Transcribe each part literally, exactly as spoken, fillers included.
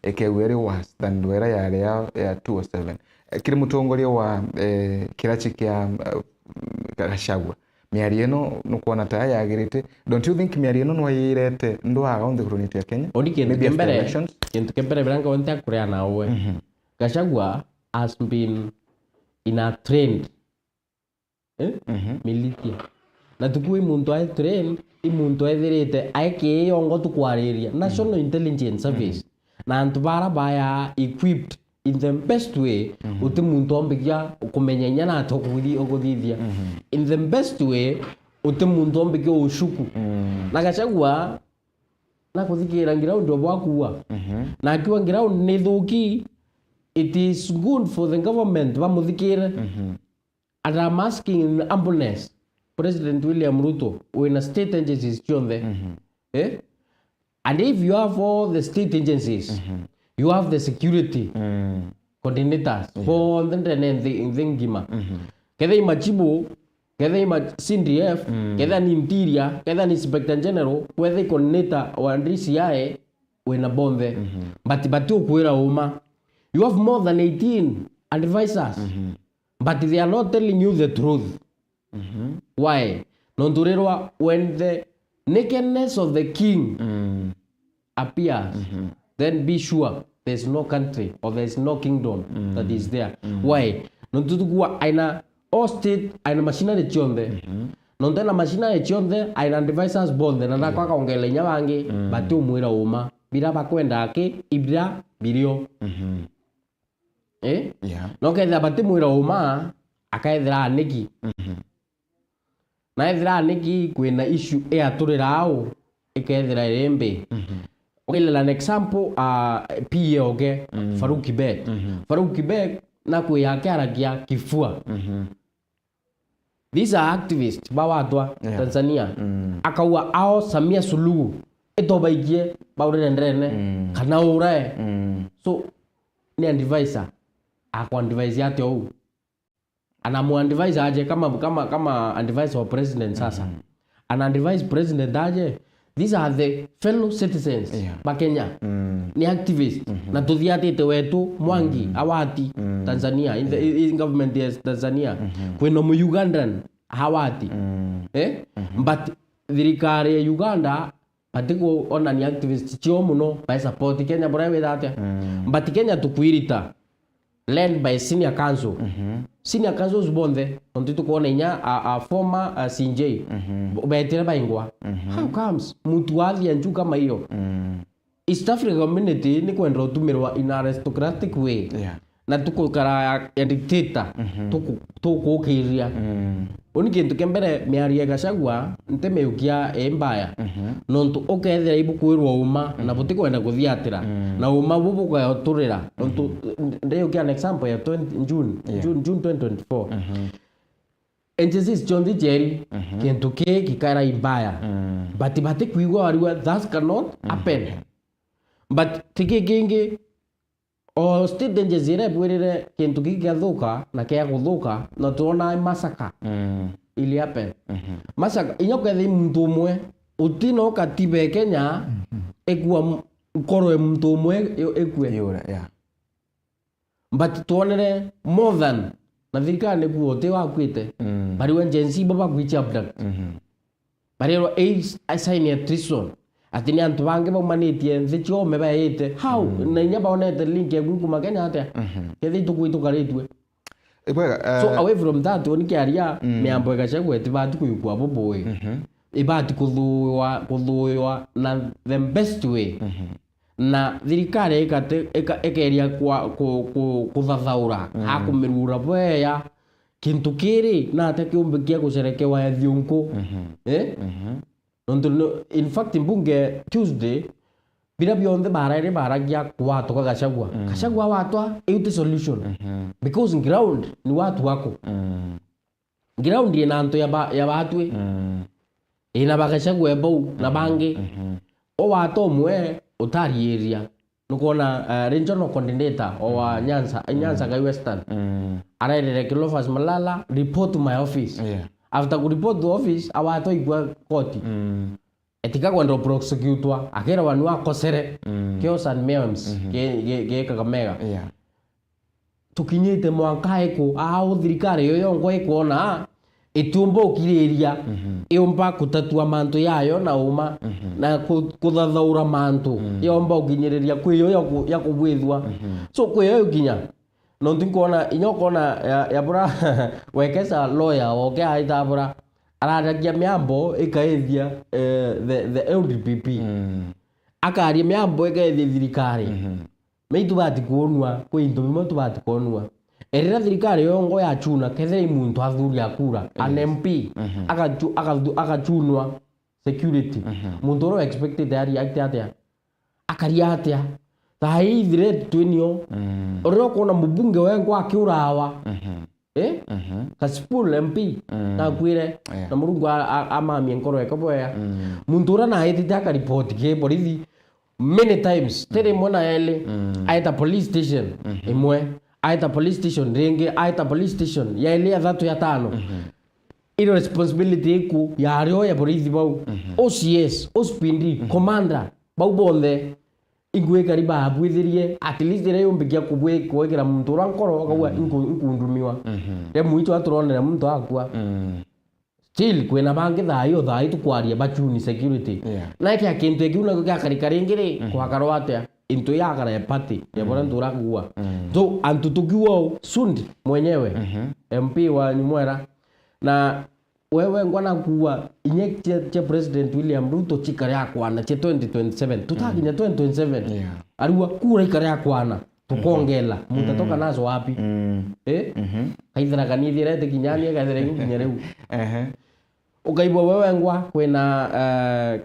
ikeegua iri worse than ndwera yaari ya, ya two oh seven. Eh, kiri mutongoria wa, eh, kirachi kia, eh, Gachagua, miario ino nukwona ta yagirite? Don't you think miario ino nwa yirete ndwaa onthe kurunite ya Kenya? Maybe after elections? Kintu kia mbere, biria nkawe ntia kuria nawe. Mhm. Gachagua has been in a trend, eh? Mhm. Militia. Na tuku i muntu ai trained, i muntu ethirite ai kiiongo tukwariria National Intelligence Service. Mhm. Na antu bara baya equipped in the best way, mhm, uti muntu ombikia kumenya inya na ati ukuthi-, ukuthithia. Mhm. In the best way, uti muntu ombikia ushuku. Mm. Na Gachagua, na kuthikira ground obwakua. Mhm. Na akiwa ground ni thuki, it is good for the government bamuthikire. Mhm. And I'm asking in humbleness, President William Ruto, wina state agencies cionthe. Mhm. Eh? And if you have all the state agencies, mhm, you have the security, mm, coordinators, yeah, bonthe ndene nthi, nthi ngima. Mhm. Kethira i machibu, kethira i ma-, C D F, mm, kethira ni interior, kethira ni inspector general, kethira i coordinator wa D C I, wina bonthe. Mhm. But, but ukwira uma. You have more than eighteen advisors. Mhm. But they are not telling you the truth. Mhm. Why? Nontu rirwa when the nakedness of the king, mm, appears, mhm, then be sure there's no country or there's no kingdom, mm, that is there. Mm. Why? Nontu tukua aina all state, aina machinery cionthe. Mhm. Nontu aina machinery cionthe, aina advisors bonthe, na ndakwa, yeah, akongela inya bangi, mm, bati umwira uma. Bira bakwenda aki, ibira birio. Mhm. Eh? Yeah. Na ukethira batimwira uma, akethira aniki. Mhm. Na ethira aniki kwina issue iaturiraa au, ikethira iri mbi. Mhm. Ukailela an example, uh, P A oke, mm, Farouk Kibet. Mhm. Farouk Kibet, na kwi yake aragia kifua. Mhm. These are activists ba watwa, yeah, Tanzania. Mm. Akauga ao Samia Suluhu itobaikie baurire nderene, mm, kana urae. Mm. So, ni advisor. Akwa advise atia uu? Ana mu advise aje kama, kama, kama advisor wa president sasa. Mm. Ana advise president aje, these are the fellow citizens, yeah, ba Kenya. Mm. Ni activist. Mhm. Na tuthiatite wetu Mwangi, mm, Awati, mm, Tanzania, in the, yeah, in government ya Tanzania. Mhm. Kwina mu Ugandan, Awati. Mm. Eh? Mhm. But thirikari ya Uganda, bati kuona ni activist cio muno, bai support Kenya, buria wira atia. Mm. But Kenya tukwirita, led by senior council. Mhm. Senior councils bonthe, ontu tukwona inya a, a former, a, C J, mhm, bo-, betire baingwa. Mhm. How comes? Mutu wathia nju kama iyo. Mm. East Africa community ni kwenda utumirwa in aristocratic way. Yeah. Na tukukara ya dictator, mhm, tuku-, tukukiria. Mm. Uni kintu kia mbere, miario ya Gachagua, ntimiukia i mbaya. Mhm. Nontu ukethira ibukwirwa uma, na, mhm, butikwenda kuthiatira. Mm. Na uma bu bugaoturira. Nontu, mhm, ndiukia an example ya twenty, June, yeah, June, June twenty twenty-four. Mhm. Agencies cionthe cieri, mhm, kintu kii gikaira i mbaya. Mm. But batikwigua barua, that cannot, mhm, happen. But ti ki kingi, o state agency iria ibwirire kintu kii kiathuka na kia kuthuka, na turona i massacre, mm, ili happen. Mhm. Massacre, inya ukethia i muntu umwe, utina ukatibe Kenya, mhm, ikua m-, nkoro ya muntu umwe i-, ikue. Yura, yeah. But twonere more than, na thirikari nikuo uti wakuite. Mm. Bariwa Gen Z bo bakwichia abduct. Mhm. Barirwa aids, a sign ya treason. Ati ni antu bangi baumanitie nthi ciome baite. How? Mm. Na inya baonete link ya kuma Kenya atia? Mhm. Kethi tukui tukaritue. Ibwega, so, eh, away from that, oni kiaria, mm, miambo igacagwa itibati kuyukua bubui. Mhm. Ibati kuthuiwa, kuthuiwa na the best way. Mhm. Na thirikari ikate-, ika-, ikeria kwa-, ku-, ku-, kuthathaura, mm, a kumirura bweya, kintu kiri na ata kiumbikia gucerekewa ethiunku. Mhm. Eh? Mhm. Nontu no, in fact, mbunge Tuesday, bira bionthe baraire baragia kwatwa kwa Gachagua. Mm. Gachagua watwa, iu ti solution. Mhm. Because ground ni watu wako. Mm. Ground ina antu ya ba-, ya batwi. Mm. Ina ba Gachagua bau na, mhm, bangi. Mhm. O watu umwe utariiria. Nukwona, eh, regional coordinator o wa, mm, Nyanza, Nyanza, mm, Gai Western. Mm. Arairire Cleophas Malala, report to my office. Yeah. After ku report to office, awatwa igwa koti. Mm. Etika kwenda prosecutwa, akerwa ni wakosere. Mm. Chaos and mayhems, Mhm. ge, ge, ge Kakamega. Yeah. Tukinyite mwanka iku, au thirikari yo yongwa ikwona, itiumba ukiriria, Mhm. iumba kutatua mantu yayo na uma, Mhm. na ku-, kuthathaura mantu, Mm. yomba ukinyiriria kwi yo ya ku-, ya kubwithua. Mhm. So, kwi yo ukinya, nontu nkwona, inya ukona ya, ya bura, Wekesa lawyer, oke aita bura, araragia miambo ikaithia, eh, the, the L D P P. Mm. Akaria miambo ikaithia thirikari. Mhm. Me itubati kwonua, kwi into bimwe tubati kwonua. Erira thirikari yongo yachuna, kethira i muntu athuri akura, an Yes. M P, Mhm. akachu-, akathu-, akachunwa security. Mhm. Muntu uria expected ari aite atia? Akaria atia? Thaa ii threat twinio. Mm. Uria ukona mubunge wengwa akiurawa. Mhm. Eh? Mhm. Kasipul M P, Mm. nakwire, Yeah. na Murungu a-, a-, amamie nkoro yake bwega. Mm. Muntu uria naitite akaripoti ki borithi many times, ti rimwe na eli, Mm. aeta police station Mhm. imwe, aeta police station ringi, aeta police station ya eli, ya thatu, ya tano. Mhm. Iro responsibility iku ya ario ya borithi bau. Mhm. O C S, o S P D, Mhm. commander, bau bonthe. Ingwikari babwithirie, at least iria yumbikia kubwi-, kwikira muntu uria nkoro, akauga, Mm. "Inku-, inkundumiwa." Mhm. Ria mwicho aturonere muntu akua. Mm. Still, kwina bangi thaa iyo, thaa ii tukwaria bachuni security. Yeah. Na kia kintu kiu nakio giakarika ringi ri, Mhm. kwakarwa atia? Into yakara ya party, ya boria Mm. ntura kugua. Mm. So, antu tukiuga uu, Sudi mwenyewe, Mhm. M P wa Nyumwera, na wewe ngwa nakuua inya cia, cia President William Ruto cikare akwana cia twenty twenty-seven. Tutakinya Mm. twenty twenty-seven. Yeah. Arua kura ikare akwana. Tukongela. Mhm. Mutatoka Mm. nazo wapi? Mm. Eh? Mhm. Kaithira kanithira ete kinyani, kaithira kinya riu. Ehe. Ukaigua wewe ngwa kwina, eh,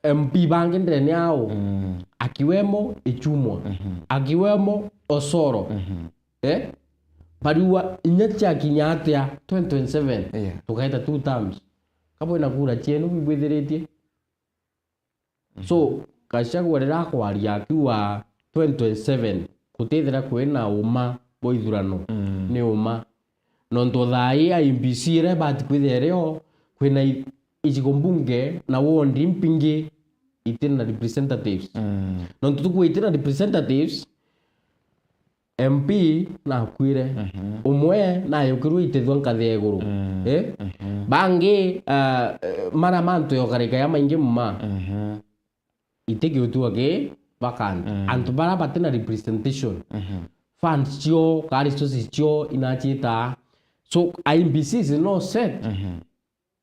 M P bangi ndene yao. Mm. Akiwemo Ichung'wa. Mhm. Akiwemo Osoro. Mhm. Eh? Bariua inya ciakinya atia twenty twenty-seven? Yeah. Tukaita two terms. Kabwina kura cienu bibwithiritie? Mhm. So, Gachagua riria akwaria akiuga twenty twenty-seven, gutithira kwina uma bwa ithurano, Mm. ni uma. Nontu thaa ii I E B C iria ibati kwithira irio, kwina i-, icigo mbunge na ward impingi itina representatives. Mm. Nontu tukwira itina representatives, M P nakuire. Mhm. Umwe nayukirwe itethwa nkathi ya iguru. Mm. Eh? Mhm. Bangi, ah, eh, mara mantu yokarika ya maingi muma. Mhm. Itigiutua ki vacant. Mm. Antu bara batina representation. Mhm. Funds cio, ka resources cio inachitaa. So, I E B C is not set. Mhm.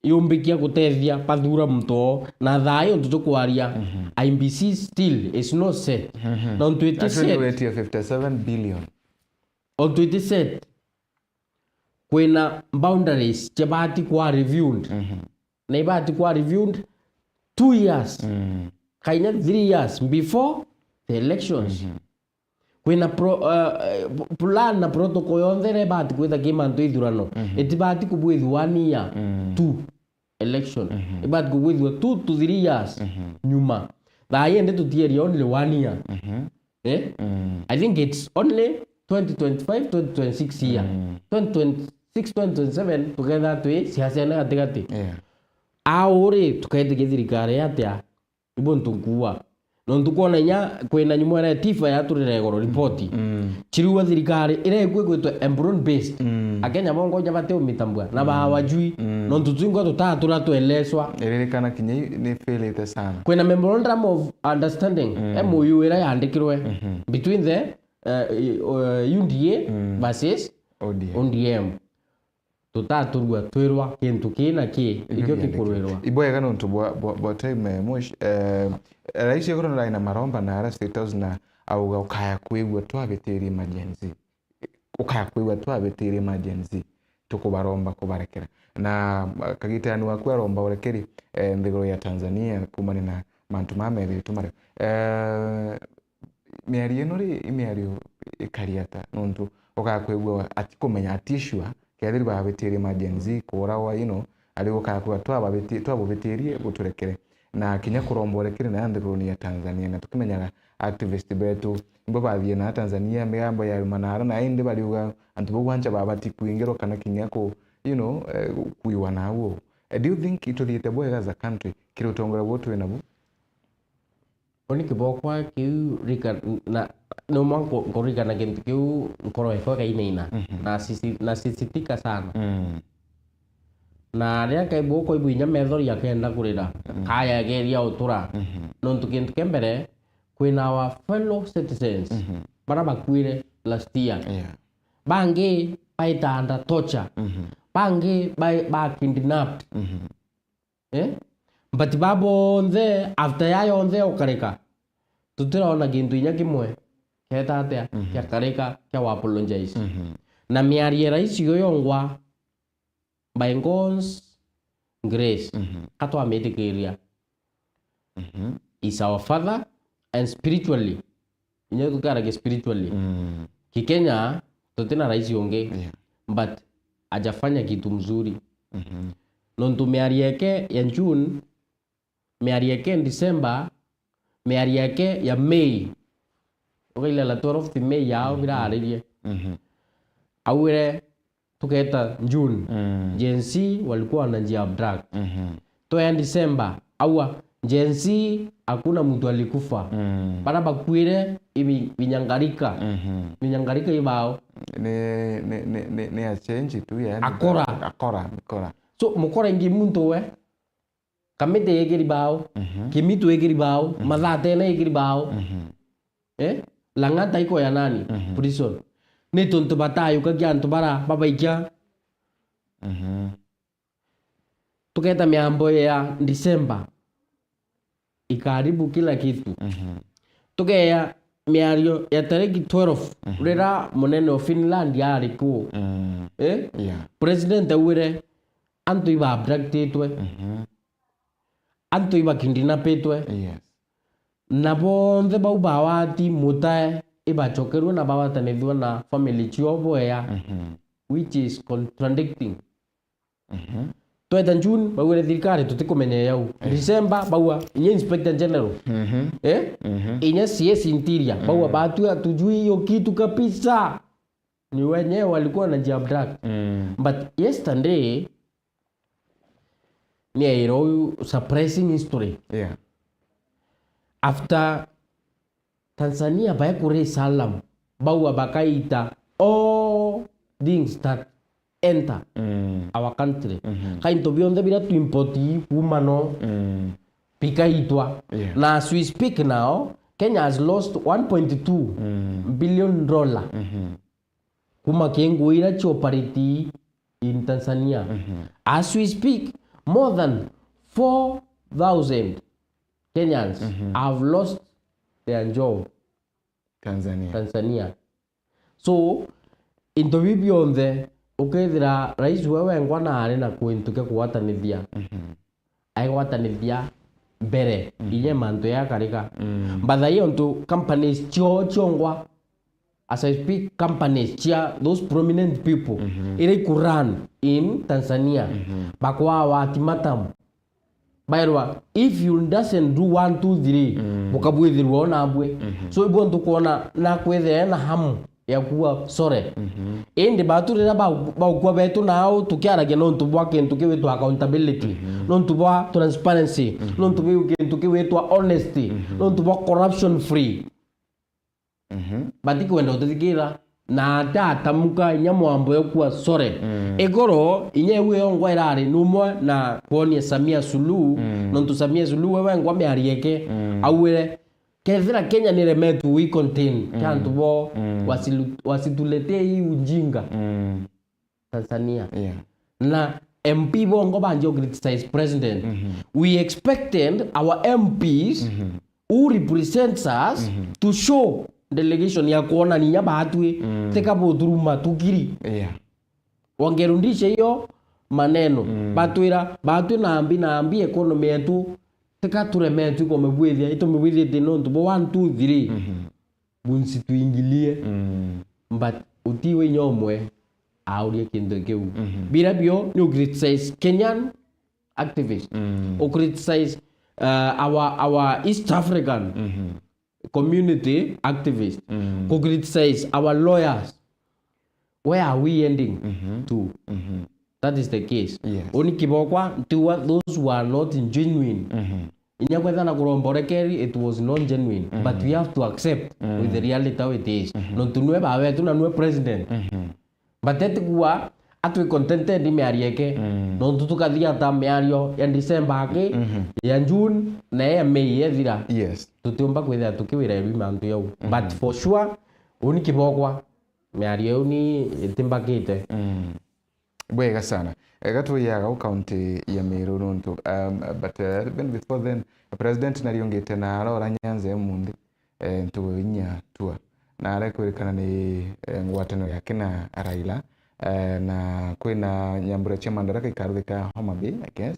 Yumbikia gutethia bathura muntu oo, na thaa ii untu tukwaria, Mhm. I E B C still is not set. Mhm. Na untu iti Actually, set, wetie fifty-seven billion. Untu iti set, kwina boundaries cibati kwa reviewed. Mhm. Na ibati kwa reviewed two years. Mm. Kainya three years before the elections. Mhm. Kwina pro-, uh, uh, plan na protocol yonthe iria ibati kwitha ki mantu ithurano. Mhm. Itibati kubwithua one year Mm. to election. Mhm. Ibati kubwithua two to three years Mhm. nyuma. Thaa ii indi tutieria only one year. Mhm. Eh? Mm. I think it's only twenty twenty-five, twenty twenty-six year. Mm. Twenty twenty-six, twenty twenty-seven, tuketha twi siasa ene gatigati. Yeah. Au ri, tuketikia thirikari atia? Ibo ntu nkuuga. Nontu kwona inya kwina nyumo iria Tifa yaturire igoro ripoti. Mm. Chiriuga thirikari iria ikwi gwitwa embryon based. Mm. Akenya bongo inya bati umitambua. Na ba Mm. wajui. Mm. Nontu twingwa tutatura tweleswa. Iririkana kinya i-, ni failite sana. Kwina memorandum of understanding, Mm. M O U, iria yandikirwe Mhm. between the, uh, uh, U D A Mm. versus O D M. O D M. Tutaturua twirwa kintu kii na kii, ikio kikurwirwa. Ibwega nontu bwa, bwa, bwa time, eh, mush-, eh, rais igoro ndai na maromba na ara State House na auga ukaya kwigua twabitirie ma Gen Z. Ukaya kwigua twabitirie ma Gen Z. Tukubaromba kubarekera. Na, ah, kagitani waku aromba urekeri, eh, nthiguru ya Tanzania kumania na mantu maa methirite mario. Eh, miario ino ri, i miario ikari ata? Nontu ugakwigua atikumenya, ati sure, kethira babitirie ma Gen Z kuuragwa, you know, ari ugakwigua twababiti-, twabubitirie buturekere. Na kinya kuromba urekere na nthiguruni ya Tanzania, na tukimenyaga activist betu, nibo bathie na Tanzania, migambo ya manara, na indi bariuga antu bau ancha babati kuingirwa kana kinya ku, you know, eh, kuiwa na uo. Eh, do you think ituthiite bwega as a country? kiri utongoria buu twi nabu? Uni kibokwa kiu rika-, na, numa nku-, nkuririkana kintu kiu nkoro yakwa ikainaina. Mhm. Na sisi-, na sisitika sana. Mm. Na riria nkaigua ukoigua inya methori akenda kurira, mm, kayageria utura. Mhm. Nontu kintu kia mbere, kwina our fellow citizens, mhm, baria bakuire last year. Yeah. Bangi baita under torture. Mhm. Bangi ba, ba kidnapped. Mhm. Eh? But ba bonthe, after ya yonthe ukareka, tutirona kintu inya kimwe kieta atia, mhm, kiakarika kia wa apologize. Mhm. Na miario ya rais uyu yongwa, by God's grace, mhm, ka twamitikiria. Mhm. Is our father and spiritually. Inya tukaragia spiritually. Mm. Kikenya, tutina rais ungi. Yeah. But ajafanya kitu mzuri. Mhm. Nontu miario yake ya June, miario yake December, miario yake ya May. Ukaila la twelfth May yao, mhm, biraririe. Mhm. Augire, tuketa June, mm, Gen Z walikuwa wanajia abduct. Mhm. Twea December, aua, Gen Z hakuna mtu alikufa. Mm. Bara bakuire ibi binyangarika. Mhm. Binyangarika ibao. Ni, ni, ni, ni, ni a change tu, yani. Akora. Akora, akora. So, mukora ingi muntu we, Kamiti ikiri bao, mhm, Kimitu ikiri bao, mhm, Mathatene ikiri bao. Mhm. Eh? Lang'ata iko ya nani? Mhm. Prison. Ni tuntu batayukagia antu bara babaikia. Mhm. Tuketa miambo ya December. Ikaribu kila kitu. Mhm. Tukeya miario ya tariki twelve, mhm, rira munene wa Finland ari ku. Mm. Eh? Yeah. President augire, antu iba abductitwe. Mhm. Antu iba kidnapitwe. Yes. Na bonthe bau bawati mutae ibachokerwe na bawatanithua na family cio boea. Mhm. Which is contradicting. Mhm. Tweta June, baugire thirikari tutikumenya yau. Eh. December, baua, inya Inspector General. Mhm. Eh? Mhm. Inya C S Interior, baua, mm, batu hatujui hiyo kitu kabisa. Ni wenyewe walikuwa wanajia abduct. Mm. But yesterday, niaira uyu surprising history. Yeah. After Tanzania bae kuri salam, baua bakaita all things that enter, mm, our country. Mhm. Ka into bionthe biria tu import kuma no, mm, bikaitwa. Yeah. Na as we speak now, Kenya has lost one point two, mm, billion dollar. Mhm. Kuma ki ngui iria ci operate in Tanzania. Mhm. As we speak, more than four thousand Kenyans, mhm, have lost their job Tanzania. Tanzania. So, into biu bionthe, ukethira rais we wengwa na ari na kwintu kia kugwatanithia. Mhm. Aigwatanithia mbere, mhm, inya mantu yakarika. Mm. But thaii ontu companies cio ciongwa, as I speak, companies cia those prominent people, mhm, iria iku run in Tanzania, mhm, bakwawa ultimatum. Bairwa, if you doesn't do one, two, three, mm, bukabwithirwa o nabwe. Mhm. So, ibo ntukwona na kwithira na hamu ya kuwa sorry. Mhm. Indi batu riria ba-, baukua betu nao tukiaragia nontu bwa kintu kiwitwa accountability, mhm, nontu bwa transparency, mhm, nontu bwa kintu kiwitwa honesty, mhm, nontu bwa corruption free. Mhm. Batikwenda utithikira na atatamuka inya mwambo ya kuwa sorry. Mm. Igoro inya iu yongwa irari numwe na kwonia Samia Suluhu, mm, nontu Samia Suluhu we wengwa miario yake, mm, auire, kethira Kenya niremetwe wi contain, mm, kia antu bo, mm, wasilu-, wasituletee hii ujinga. Mm. Tanzania. Yeah. Na M P bongo banjia criticize president. Mhm. We expected our M Ps, mhm, who represents us, mhm, to show delegation ya kuonania batwi, mm, tika buthuruma tukiri. Yeah. Wangerudisha hiyo maneno. Mm. Batwira, batwi na mbi na mbi economy yetu, tika turemetwi kumibwithia, itumibwithitie nontu bo one, two, three. Mhm. Bunsi tuingilie. Mm. But utiwe inya umwe aurie kintu kiu. Mhm. Bira bio ni u criticize Kenyan activist. Mm. U criticize, uh, our, our East African, mhm, community activist. Mm. Ku criticize our lawyers. Where are we ending, mhm, to? Mhm. That is the case. Yes. Uni kibokwa, ntiwa those were not genuine. Mhm. Inya kwetha na kuromba urekeri, it was not genuine. Mhm. But we have to accept, mhm, with the reality how it is. Mhm. Nontu nwe bawetu na nwe president. Mhm. But eti kuwa atwi contented miario eke. Mm. Nontu tukathia ta miario ya December aki, mhm, ya June, na ya May yethira. Yes. Tutiumba kwithira tukiwira irwi mantu yau. Mhm. But for sure, uni kibokwa, miario iu ni itimbakite. Mm. Bwega sana. Ega tuyaga u county ya Meru nontu, um, but, uh, even before then, president nariungite na arora Nyanza ya munthi, eh, ntugo inya tua. Na arekwirikana ni, eh, ngwataniro yake na Raila, eh, na kwina nyambura cia Madaraka ikaruthika Homa Bay, I guess.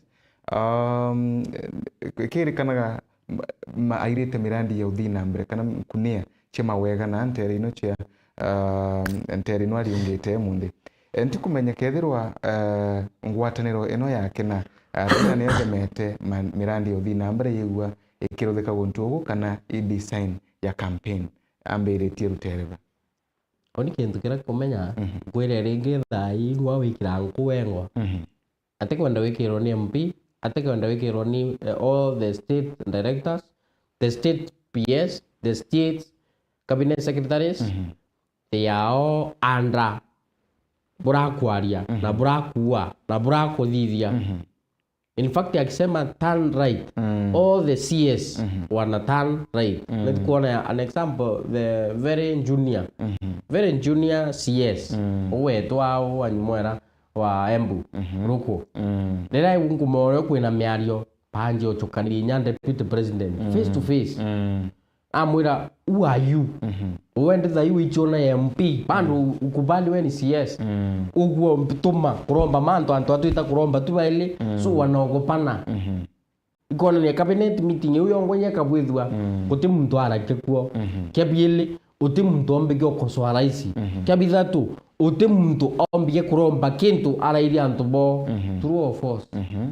Um, eh, ikirikanaga ma-, ma-, airite mirandi ya uthii na mbere kana nkunia cia mawega na ntere ino cia, ah, ntere ino ariungite munthi. Eh, ntikumenya kethirwa, eh, ngwataniro ino yake na, ah, Raila ni athemete ma-, mirandi ya uthii na mbere yigua ikiruthika guntu ugu kana i design ya campaign ambiritie rutere ba. Uni kintu kiria kumenya, mhm, nkwire ringi thaa ii nwa wikira nku wengwa. Mhm. Atikwenda wikirwo ni M P, atikwenda wikirwo ni, eh, all the state directors, the state P S, the state cabinet secretaries, mhm, they are all under burakwaria, mhm, na burakuua, na burakuthithia. Mhm. In fact, akisema turn right, mm, all the C S, mhm, wana turn right. Mm. Let's go on a, an example, the very junior, mhm, very junior C S, mm, uwetwa au wa Nyumwera wa Embu, mhm, Ruku. Mm. Riria ngumora kwina miario, banji ucukanirie inya deputy president, mm, face to face. Mm. Amwira, "Who are you? Mhm. Wende thaa ii wichiona M P, bado, mm, ukubali we ni C S. Mm. Uguo tuma kuromba mantu, antu atwita kuromba tu baili, mm, so wanaogopana." Mhm. Ikonania cabinet meeting iu yongwa inya ikabwithua, mm, guti muntu arakia kuo. Mhm. Kia biili, uti muntu ombike ukosoa raisi. Mhm. Kia bithatu, uti muntu ombike kuromba kintu arairie antu bo. Mhm. True or false? Mhm.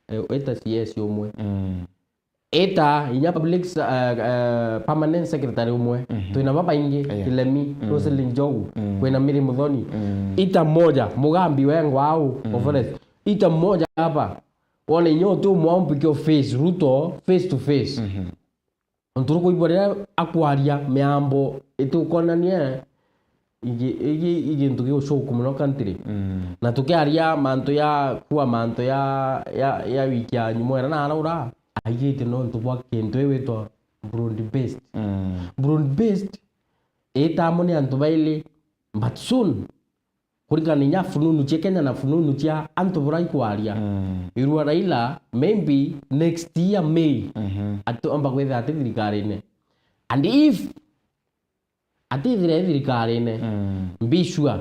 Eh, ita C S umwe. Mm. Ita inya public s-, eh, eh, permanent secretary umwe. Mhm. Twina babaingi, yeah, Kilemi, mm, Roselyn Njogu, mm, kwina Mary Muthoni. Mm. Ita moja, Mugambi wengwa au, mm, Forest. Ita moja hapa. Wona inya uti umwe ombike face Ruto face to face. Mhm. Untu rukuigua riria akwaria miambo itukonania igi, igi, igintu giucuku muno country. Mm. Na tukiaria mantu ya kuwa mantu ya, ya, ya wiki ya Nyumwera na araura, aigite nontu bwa kintu iwitwa broad based. Mm. Broad based itamo ni antu baili, but soon kuringana inya fununu cia Kenya na fununu cia antu bura ikwaria. Mm. Irua Raila, maybe next year May, mhm, atiomba kwithira ati thirikarine. And if atithire thirikarine, mm, be sure,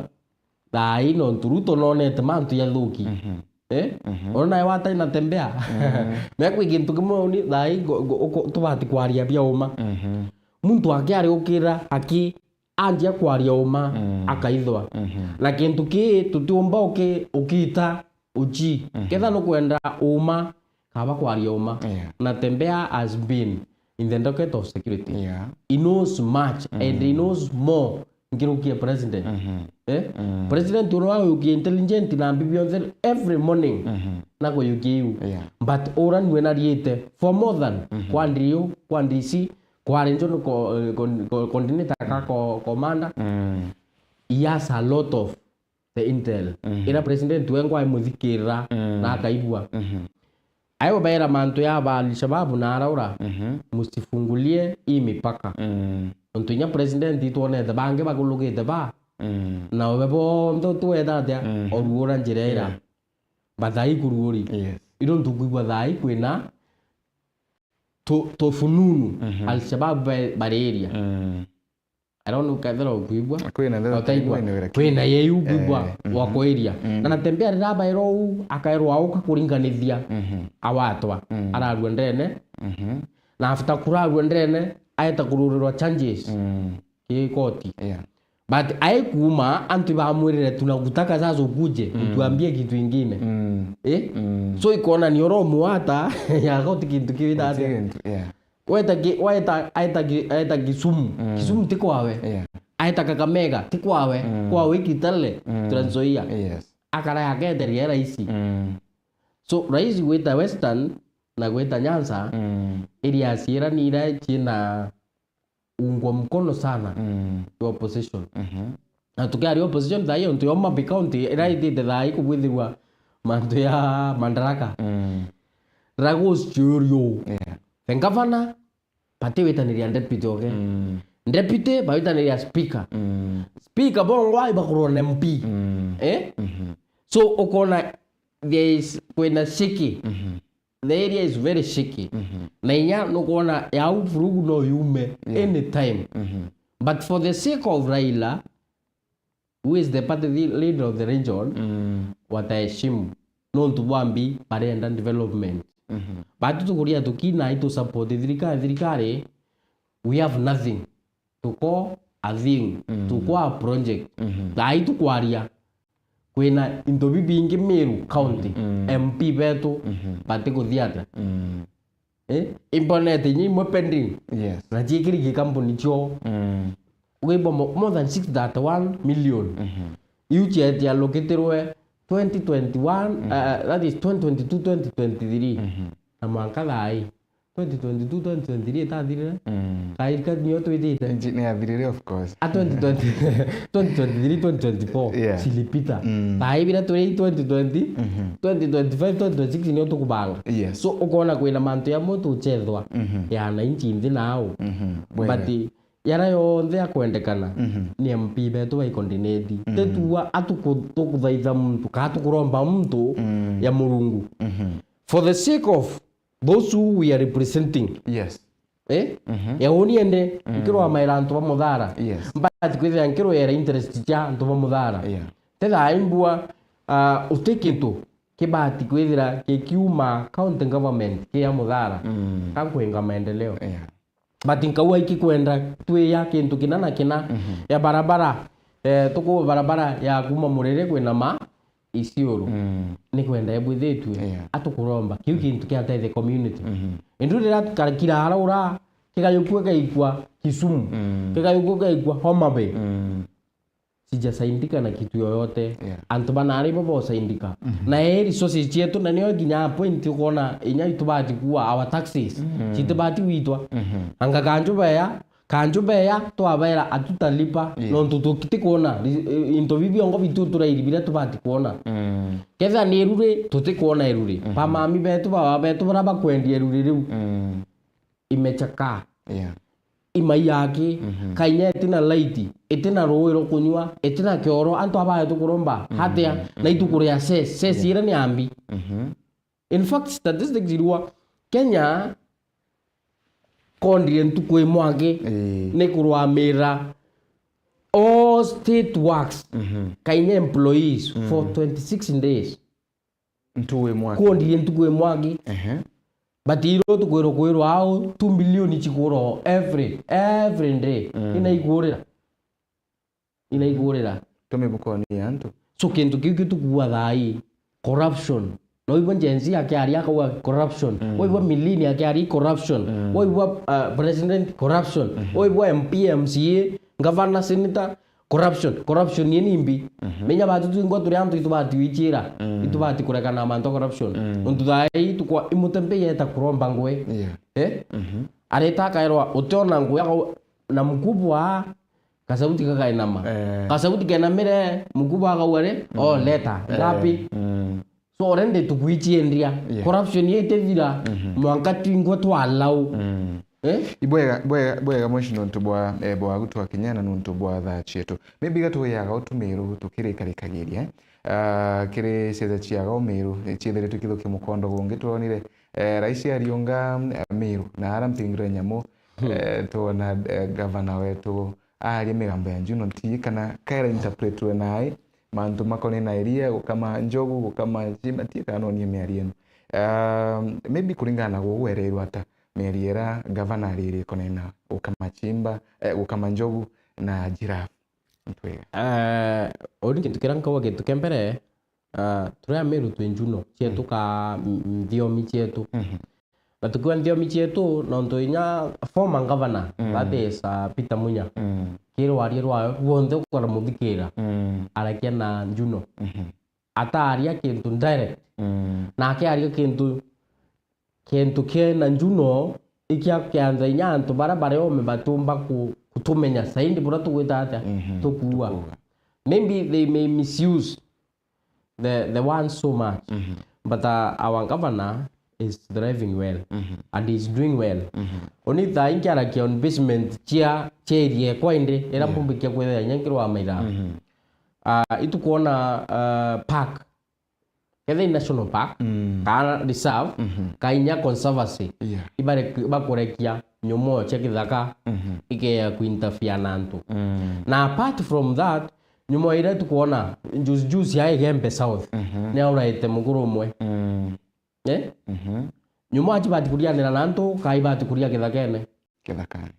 thaa ii nontu Ruto nonete mantu jathuki. Mhm. Eh? Mhm. Ona nawe watai na tembea. Mm. Mekwi kintu kimwe uni thaa ii ngo-, ngo-, uko-, tubati kwaria bia uma. Mhm. Muntu akiari ukira aki anjia kwaria uma, mm, akaithwa. Mhm. Na kintu kii tutiumba uki-, ukiita uji. Mhm. Ketha nukwenda uma, kaba kwaria uma. Yeah. Natembea has been in the docket of security. Yeah. He knows much and he, mm, knows more nkirukia president. Mhm. Eh? Mm. President uria wayukia intelligent na mbi bionthe every morning, mhm, na kuyukia iu. Yeah. But ura nwe nariite for more than, mhm, kwa D O, kwa D C, kwa regional co-, eh, con-, co-, coordinator ka, mm, co-, commander. Mm. He has a lot of the intel. Mhm. Ira president wengwa aimuthikirira, mm, na akaigua. Mhm. Ayo baira mantu ya ba Al-Shabaab na araura, mhm, musifungulie hii mipaka. Mm. Untu inya president itwonete bangi bagulugite ba, mm, na obe bonthe tuweta atia, mhm, oruura njira ira. Yeah. Ba thaa ii kuruuri. Yes. Iro ntukwigua thaa ii kwina tu-, tufununu, mhm, Al-Shabaab ba-, bariria. Mm. I don't know kethira ukwigua. Kwina nthera utaigua. Kwina yeu kwigua, eh, mhm, wa kuiria. Mm. Na Natembea rira abairwa uu, akairwa auka kuringanithia, mhm, awatwa. Mm. Ararua ndene. Mhm. Na after kurarua ndene, aeta kururirwa charges. Mm. Ki koti. Yeah. But aikuuma, antu bamwirire, "Tunakutaka sasa ukuje, mm, utuambie kitu ingine." Mm. Eh? Mm. So ikonania oro mwata ya koti kintu kiwita atia? Kintu, yeah. Weta ki-, weta, aeta ki-, aeta Kisumu. Mm. Kisumu ti kwawe. Yeah. Aeta Kakamega, ti kwawe. Mm. Kwawe Kitale, mm, Trans Nzoia. Yes. akara yake eteria raisi. Mm. So, raisi gwita Western na gwita Nyanza, mm, areas iria ni iria ciina ungwa mkono sana, mm, ni opposition. Mhm. Na tukiaria opposition thaa hii, untu ya Homa Bay County, iria itite thaa hii kubwithirwa mantu ya Madaraka. Mm. Ragos Churio. Yeah. The governor, batiwitaniria deputy oke. Mm. Deputy, bawitaniria speaker. Mm. Speaker bongwa ibakurwa na M P. Mm. Eh? Mhm. So, ukona there is, kwina shaky. Mhm. The area is very shaky. Mhm. Na inya nukwona yau vurugu no yume, yeah, anytime. Mhm. But for the sake of Raila, who is the party le-, leader of the region, mm, wataheshimu. Nontu bwa mbi barenda development. Mhm. Batu tukuria tukina itu support thirikari, thirikari, we have nothing to call a thing, mm, to call a project. Mhm. Thaa ii tukwaria, kwina into bibingi Meru County, mm, M P betu, mhm, batikuthia atia? Mm. Eh? Imbonete inya imwe pending. Yes. Na ciikiri gikambuni cio. Mm. Ugaigua mo-, more than six thirty-one million. Mhm. Iu cieti allocatirwe twenty twenty-one, mm, uh, that is twenty twenty-two, twenty twenty-three. Mhm. Na mwanka thaa ii. Twenty twenty-two, twenty twenty-three itathirire? Mm. Kairika nio twitite. Nji-, ni athirire, of course. A twenty twenty, twenty twenty-three, twenty twenty-four, yeah, cilipita. Mm. Thaa ii bira turi twenty twenty, mhm, twenty twenty-five, twenty twenty-six nio tukubanga. Yes. So, ukona kwina mantu yamwe tuchethwa, mhm, ya wananchi nthi nao. Mhm. Bwega. But yara yonthe ya kwendekana, mhm, ni M P betu bai coordinate. Mhm. Tetuwa atuku-, tukuthaitha muntu, kaa tukuromba muntu, mm, ya Murungu. Mhm. For the sake of those who we are representing. Yes. Eh? Mhm. Ya uni ende, mm, nkirwamaira antu ba Muthara. Yes. Mbati kwithira nkirwera interest cia antu ba Muthara. Yeah. Tetha aimbua, ah, uti kintu kibati kwithira kikiuma county government kia Muthara. Mm. Ka kwenga maendeleo. Yeah. But nkauga ikikwenda twiya kintu kina na kina, mhm, ya barabara, eh, tukuwa barabara ya kuma Murere kwina ma Isiolo. Mm. Ni kwenda ebwithitue, yeah, atukuromba. Kiu, mm, kintu kiateithia community. Mhm. Indu riria kira ara ura, kigayukua gaikua Kisumu. Mm. Kigayukua gaikua Homa Bay. Mm. Sijasaidika na kitu yoyote. Yeah. Antu banari bo bosaidika. Mhm. Na e resources cietu, na nio nginya point ukona inya itubati kuwa our taxes. Mhm. Citibati gwitwa. Mhm. Anga kanju beya, kanju beya, twabera atutalipa, yeah, nontu tutikuona ri-, into bibi ongo bitu turairi biria tubati kuona. Mm. Ketha ni eruri, tutikuona eruri. Mhm. Bamami betu, baba betu, bara bakwendia eruri riu. Mm. Imechakaa. Yeah. Imai yaki, mhm, kainya itina light, itina rui rwa kunywa, itina kioro, antu abaya tukuromba, mhm, hatia, na, mhm, itukuria ses, ses, yeah, ira ni ambi. Mhm. In fact, statistics irua Kenya kondire ntuku imwe aki, ii, ni kurwamira all state works, mhm, kainya employees, mm, for twenty-six days. Ntuku imwe aki. Kuondirie ntuku imwe aki. Ehe. But iro tukwirwo kwirwa au two billion chikuro every, every day. Mm. Inaigurira. Inaigurira. Tumi bukoni ya antu. So kintu kiu kiu tukugua thaa ii, corruption. No ibo Gen Z akiaria akauga corruption. Mm. Waigua Millennial akiaria corruption. Mm. Waigua, uh, president corruption. Mhm. Waigua M P, M C A, governor, senator, corruption. Corruption ni nimbi. Mhm. Menya batu twingwa turi antu itubati wichira. Mm. Itubati kurekana na mantu corruption. Mm. Nontu thaa ii tukwa imutembei eta kuromba ngwe. Yeah. Eh? Mhm. Areta akaerwa utiona ngwe akau-, na mkubwa kasauti kakainama. Eh. Kasauti kenamire, mkubwa akauga ri, oh, mm, leta. Eh, ngapi? Mm. So already tukwichiendia. Yeah. Corruption itithira, mhm, mwanka twingwa twalau. Mm. Eh? Ibwega, bwega, bwega mwishi nontu bwa, eh, bwa gutwa kinya na nontu bwa thaa cietu. Maybe gatuyaga utumiru tukirikarikagiria, eh? Ah, kiri ciaja ciaga umiru, eh, ciethiritwe kithukia mukondo gungi twonire, eh, raisi ariunga, eh, miru na ara mpingire nyamu, hmm, eh, twona, eh, gavana wetu aaria migambo ya Juno, nti kana kaira interpretwe nae, mantu makoni na iria, gukama njogu, gukama chimba, ti kana nonie miario ino. Um, maybe kuringana na gwe wereirwe ata miario ira gavana ariri ikonena gukama chimba, eh, gukama njogu na giraffe? Ntwega. Eh, uri kintu kiria nkauga kintu kia mbere, ah, turi Amiru twi njuno cietu, mm, ka m-, nthiomi cietu. Mhm. Na tukiuga nthiomi cietu, nontu inya former governor, mm, that is, uh, Peter Munya, mm, kiri waria rwawe, guonthe ukaramuthikira, mm, arakia na njuno. Mhm. ataaria kintu direct. Mm. Na akiaria kintu, kintu kiena njuno, ikia kianza inya antu baria bari ome batiumba ku-, kutumenya saindi buria tugwita atia, mhm, tukuua. Tukuua. Maybe they may misuse the, the one so much. Mhm. But, uh, our governor is thriving well, mhm, and is doing well. Mhm. Oni thaa ingi arakia investment cia, cia area ekwa indi, ira, yeah, mbumbikia kwithira inya nkirwa maira. Mhm. Uh, itukwona, uh, park. Kethe i national park, mm, kana reserve, mhm, kana inya conservancy. Yeah. Ibare-, ibakurekia nyomoo cia kithaka, mhm, ikeya kuinterfere na antu. Mm. Na apart from that, nyomoo iria tukwona, juzi juzi ya Igembe South, mhm, ni auraite mukuru umwe. Mm. Eh? Mhm. Nyomoo aci bati kurianira na antu, kana ibati kuria kithakene? Kithakene.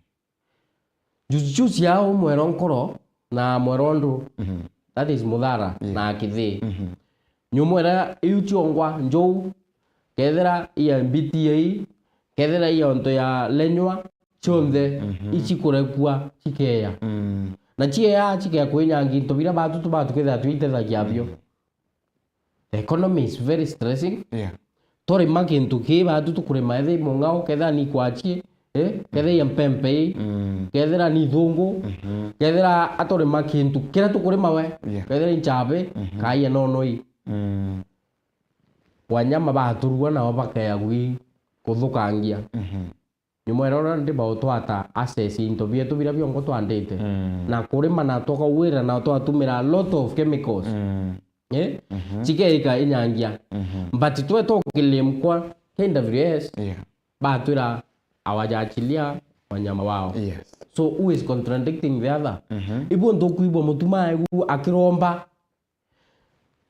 Juzi juzi yao Mwero Nkoro na Mwero Ndu, mhm, that is Muthara, yeah, na Kithii. Mhm. Nyomoo iria iu ciongwa njou, kethira i ya B T A, kethira i ya onto ya Lenywa, cionthe, mhm, icikurekua cikeya. Mm. Na cieya cikeya kwinyangia into biria batu tubatu kwithira twitethagia bio. Mm. The economy is very stressing. Yeah. Twarima kintu kii, batu tukurima, ethira i mung'ao, kethira ni kwachi, eh? Kethira i mpempe ii, mm, kethira ni thungu, mhm, kethira aturima kintu kiria tukurima we, yeah, kethira i nchabi, mhm, kana i nono ii. Mm. Wanyama baturua nao bakeya gwi kuthukangia. Mhm. Nyomoo iria uria ndi bautwata access into bietu biria biongo twandite. Mm. Na kurima na tukauira na twatumira a lot of chemicals. Mm. Eh? Mhm. Cikeika inyangia. Mhm. But twe tukilimkwa K W S, yeah, batwira hawajaachilia wanyama wao. Yes. So who is contradicting the other? Mhm. Ibu ntukwibwa mutuma egu akiromba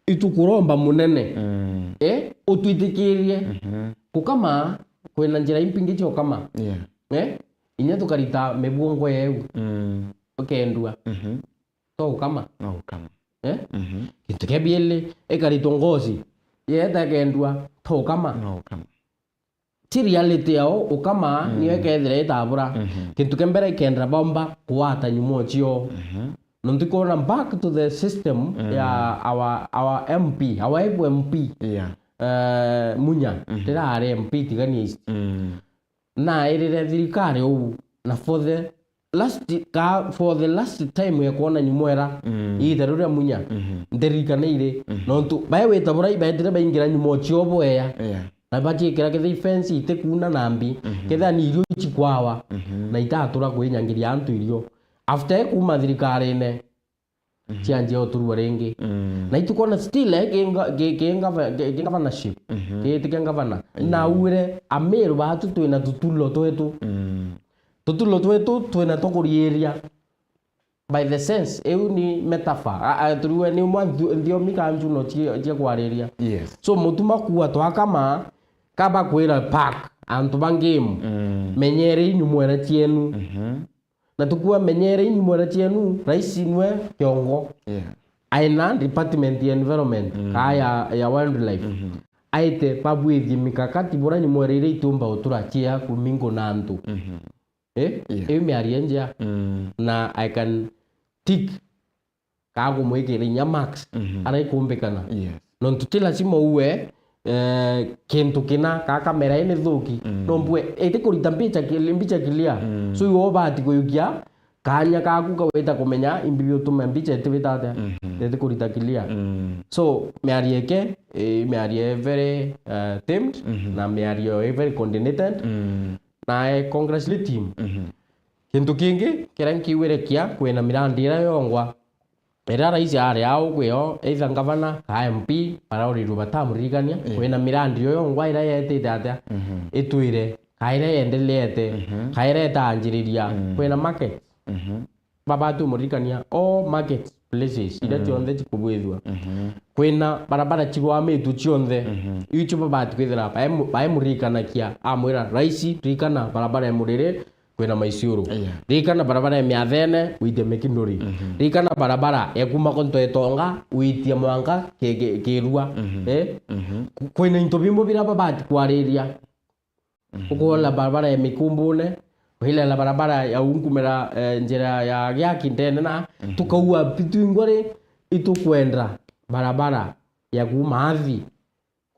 itukuromba munene. Mm. Eh, utwitikirie. Mhm. Gukama, kwina njira impingi cia ukama. Yeah. Eh, inya tukarita mibuongo yeu. Mm. Ukendua. Mhm. To ukama. No ukama. Eh? Mhm. Kintu kia bieli, ikaritwa ngozi. Yeta ikendua, to ukama. No ukama. Ti reality yao, ukama, mm, niyo ikethira itabura. Mhm. Kintu kia mbere ikenda bomba kuwata nyumo cio. Mhm. Nontu kwona back to the system, mm, ya our, our M P, our M P. Yeah. Eh, Munya, mhm, rira ari M P Tigania East. Mm. Nairire thirikari uu, na for the last, ka, for the last time ya kwona nyumo era, mm, iita riu ria Munya, mhm, ndirikana iri, mhm, nontu bae wita burai baetire baingira nyumo cio bwea. Yeah. Na baciikira kethira ifence itikuna na mbi, mhm, kethira ni irio icikwawa, mhm, na itatura kwinyangiria antu irio. After e kuuma thirikarine, mhm, cianjia uturua ringi. Mm. Na itukona still, eh, ki nga-, ki, ki ngava-, ki, ki governorship, mhm, ki giti kia ngavana. Yeah. Na uire Amiru batu twina tutulo twetu. Mm. Tutulo twetu twina tukuriiria. By the sense, iu ni metaphor. A, a, turiwe ni mwa nthu-, nthiomi ka njuno cia, cia kwariria. Yes. So, mutuma kuwa twakama, kaba kwira pack, antu ba game, mm, menyerei nyumwera cienu. Mhm. Na tukua menyerei nyumwera cienu, raisi nwe kiongo. Yeah. Aina department ya environment, mhm, ka ya, ya wildlife. Mhm. Aite babwithie mikakati bura nyumwera iria itiumba utura cia kumingo na antu. Mhm. Eh? Yeah. Iu miario njea. Mm. Na I can tick ka kumwikira inya marks, mhm, ara ikumbikana. Yes. Nontu ti lazima uwe, eh, kintu kina, ka kamera ii ni thuki. Mm. No mbue, iti kurita mbicha ki-, mbicha clear. Mm. So, iwe ubati kuyukia kanya kaku kawita kumenya imbi biutuma mbicha itibita atia. Mhm. Iti kurita clear. Mm. So, miario ike, eh, miario i very, eh, tamed, mhm, na miario i very coordinated. Mm. Na I congratulate him. Mhm. Kintu kingi kiria nkiwire kia, kwina mirandi iria yongwa, iria raisi ari au kwio, either ngavana, ka M P, baraurirwe batamuririkania, yeah, kwina mirandi yo yongwa iria yetite atia, mhm, itwire, ka iria yendeleete, mhm, ka iria itaanjiriria, mm, kwina market. Mhm. Babati umuririkania all market places iria, mm, cionthe cikubwithua. Mhm. Kwina barabara cirwamitwe cionthe. Mhm. Iu cio babati kwithira baemu-, baemuririkanagia, amwira, "Raisi, ririkana barabara ya Muriri, kwina Maisiuru. Yeah. Ririkana barabara ya Miathene, witie Mikinduri. Mhm. Ririkana barabara ya kuma Konto Etonga, witie mwanka ki-, ki-, Kirua." Mhm. Eh? Mhm. Ku-, kwina into bimwe biria babati kwariria. Mhm. Ukoona barabara ya Mikumbune, uilela barabara ya unkumira, eh, njira ya Giaki ndene na, mhm, tukaua bitu ingwa ri, itukwenda barabara ya kuuma athi,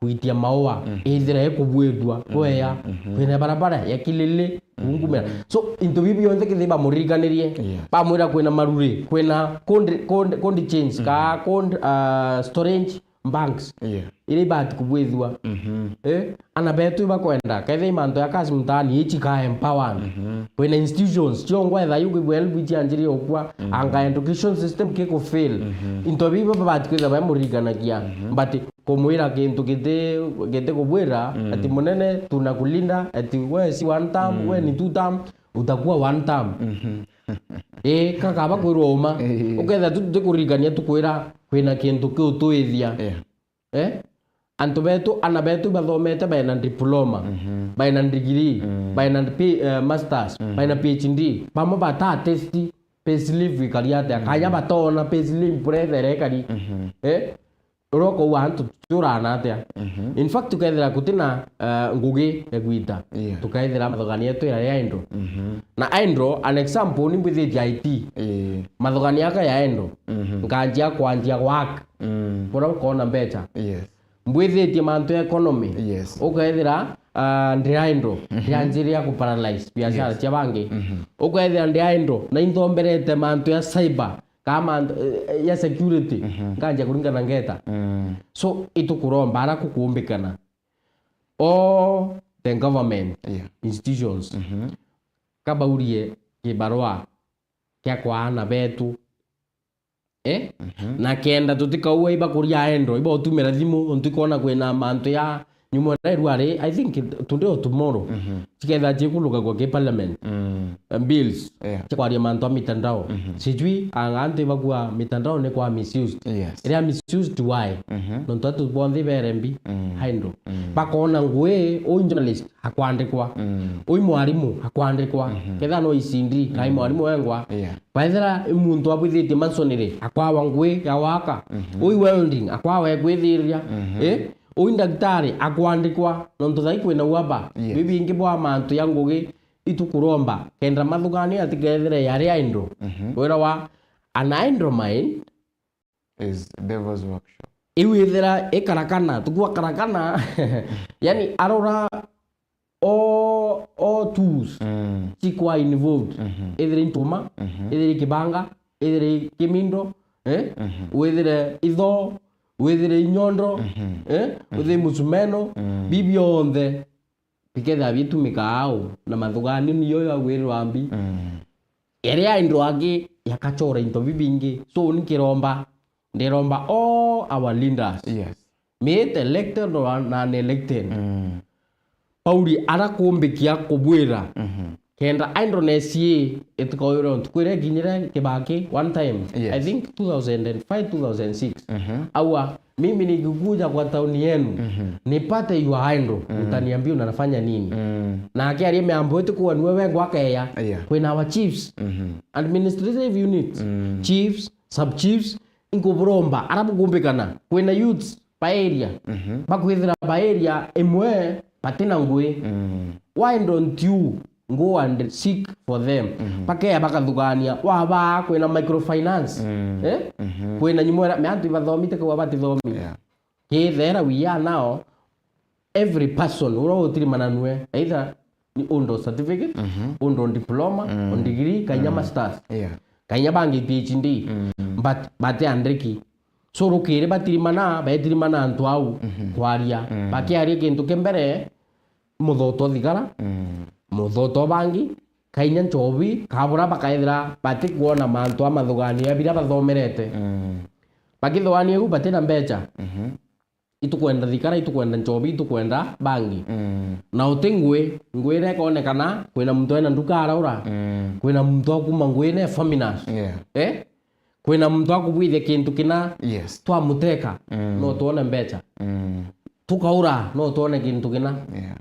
kuitia maua, mhm, ithira ikubwithua, mhm, kwea, mhm, kwina barabara ya Kilili, mhm, kungumira. So, into bibi bionthe kithi bamuririkanirie, yes, bamwira kwina maruri, kwina cold, cold, cold chains, mhm, ka cold, uh, storage banks, yeah, iria ibati kubwithua. Mhm. Eh, ana betu ibakwenda, kethira mantu ya kazi mtaani, ichi ka empowered. Mhm. Kwina institutions, ciongwa etha yugi bwelbu cianjiri okwa, mhm, anga education system kiko fail. Mhm. Into bibi babati kwitha bamuririkanagia. Mhm. But kumwira kintu giti, giti kubwira, mm, ati, "Munene, tunakulinda," ati, "We si one term, mm, we ni two term, utakuwa one term." Mhm. Ii, kakaba kwirwa uma. Ii. Uketha tu, tukuririkania tukwira kwina kintu kiu twithia. Yeah. Eh? Antu betu, ana betu bathomete, baina diploma, mhm, baina degree, mm, baina P-, eh, masters, mhm, baina P H D, bamwe bata test payslip ikari atia, mhm, kanya batona payslip burethere ikari. Mhm. Eh? Uria ukauga antu tuturana atia? Mhm. In fact, tukethira gutina, eh, ngugi ya gwita, yeah, tukethira mathogania yetu ira ya indo. Mhm. Na indo, an example, ni mbwithitie I T. Ii. Mathogania aka ya indo. Mhm. Nkanjia kwanjia work. Mm. Kuria ukona mbecha. Yes. Mbwithitie mantu ya economy. Yes. Ukethira, ah, ndira indo, mhm, yanjiria ku paralyze biashara, yes, cia bangi. Mhm. Ukethira ndira indo, na inthomberete mantu ya cyber. Kama nd-, eh, ya security, mhm, nkanjia kuringana ngeta. Mm. So, itukuromba ara kukumbikana. All the government, yeah, institutions, mhm, kabaurie kibarua kia kwa ana betu. Eh? Mhm. Na kenda tutikaua ibakuria endo, iba utumira thimu, ntikona kwina mantu ya nyumo na irwari, I think today or tomorrow. Mhm. Ciketha cikulukagwa ki parliament. Mm. Eh, bills. Yeah. Cikwaria mantu a mitandao. Mhm. Sijui, anga antu ibakua mitandao ni kwa misused. Yes. Iria misused why? Mhm. Nontu atu bonthe iberembi. Mm. Haindo. Mm. Bakona ngui, ui journalist, akwandikwa. Mm. Ui mwarimu, akwandikwa. Mhm. Ketha no E C D, kai, mm, mwarimu wengwa. Yeah. Baethira i muntu abwithitie masonry, akwawa ngui ya waka. Mhm. Ui welding, akwawa ekwithiria. Mhm. Eh? Ui ndagitari, akwandikwa. Nontu thai kwina uaba. Yes. Bibingi bwa mantu ya ngugi itukuromba. Kenda mathugania atikethire yari aindo. Mhm. Wira wa an idle mind is devil's workshop. Iu ithira ikarakana, tukua karakana. Yani, arora all, all tools, mm, cikwa involved. Mhm. Ithire intuma, mhm, ithire kibanga, ithire kimindo, eh? Mhm. Withire itho, withire inyondo, mhm, eh? Mhm. Withire musumeno, mm, bibionthe bikethira bitumika au, na mathugani niyo yagwirirwa mbi. Mm. Iria indo angi yakachora into bibingi. So, ni kiromba, ndiromba all our leaders. Yes. Be it elected or unelected. Mm. Pauli arakumbikia kubwira. Mhm. Kenda idleness ii itikoyure ntuku iria ikinyire Kibaki one time. Yes. I think two thousand and five, two thousand six. Mhm. Aua, mimi nikikuja kwa tauni yenu, mhm, nipate you are idle, mm, utaniambia unafanya nini? Mm. Na akiaria miambo iti kuwa niwe wengwa akeya. Yeah. Kwina our chiefs, mhm, administrative units, mm, chiefs, sub chiefs, inkuburomba, ara bukumbikana. Kwina youths ba area, mhm, bakwithira ba area imwe batina ngui. Mm. Why don't you go and seek for them? Mhm. Bakeya bakathugania, wabaa kwina microfinance. Mm. Eh? Mhm. Kwina nyumo ira, me antu ibathomite kwa batithomi. Yeah. Kithera we are now, every person uria utirimana nwe, either ni undo certificate, mhm, undo diploma, mm, o degree, kainya, mm, masters. Yeah. Kainya bangi P H D. Mm. But, but andiki. So, rukiri batirimana, betirimana antu au, mhm, kwaria. Mm. Bakiaria kintu kia mbere, muthoto thigara, mm, muthoto bangi, kainya nchobi, kabura bakaethira batikuona mantu a mathugania biria bathomerete. Mm. Bakithugania u batina mbecha. Mhm. Itukwenda thikara, itukwenda nchobi, itukwenda bangi. Mm. Na uti ngui, ngui iria ikonekana, kwina muntu ena nduka araura, mm, kwina muntu akuma ngui ina famous. Yeah. Eh? Kwina muntu akubwithia kintu kina, yes, twamuteka, mm, no twone mbecha. Mm. Tukaura, no twone kintu kina. Yeah.